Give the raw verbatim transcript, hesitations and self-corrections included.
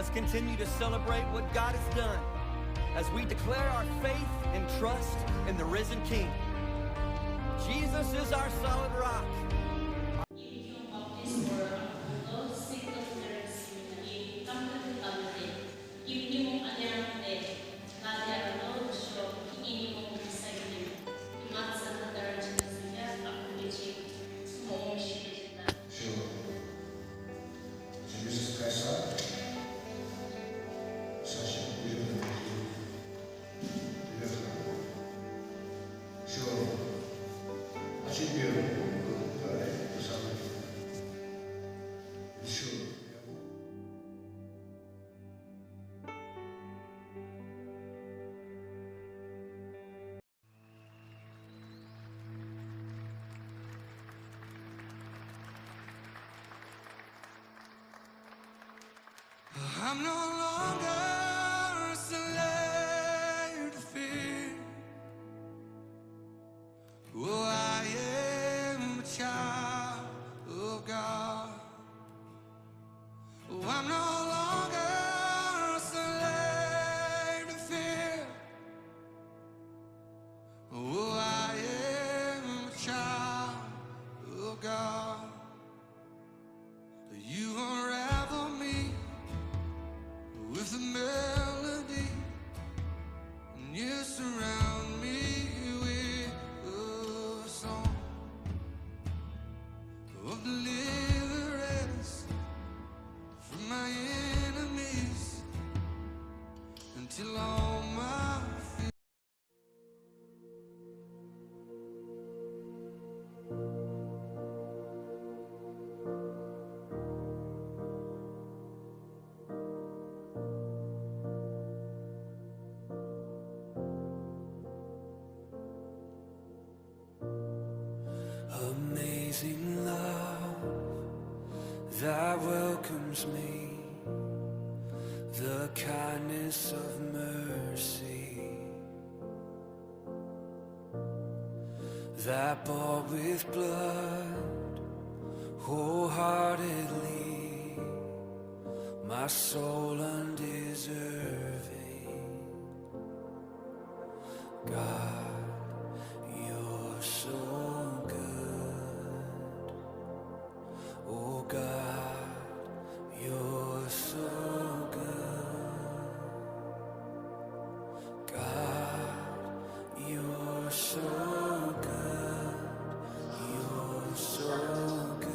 Let's continue to celebrate what God has done as we declare our faith and trust in the risen King. Jesus is our solid rock. I'm no longer a slave to fear. Oh, I am a child of God. Oh, I'm no longer a slave to fear. Oh, I am a child of God. You unravel me with a melody, and you surround me with a song of deliverance from my enemies, until all my fears Amazing love that welcomes me, the kindness of mercy that bought with blood wholeheartedly my soul undeserving. God, you're so good. Oh God, you're so good. God, you're so good. You're so good.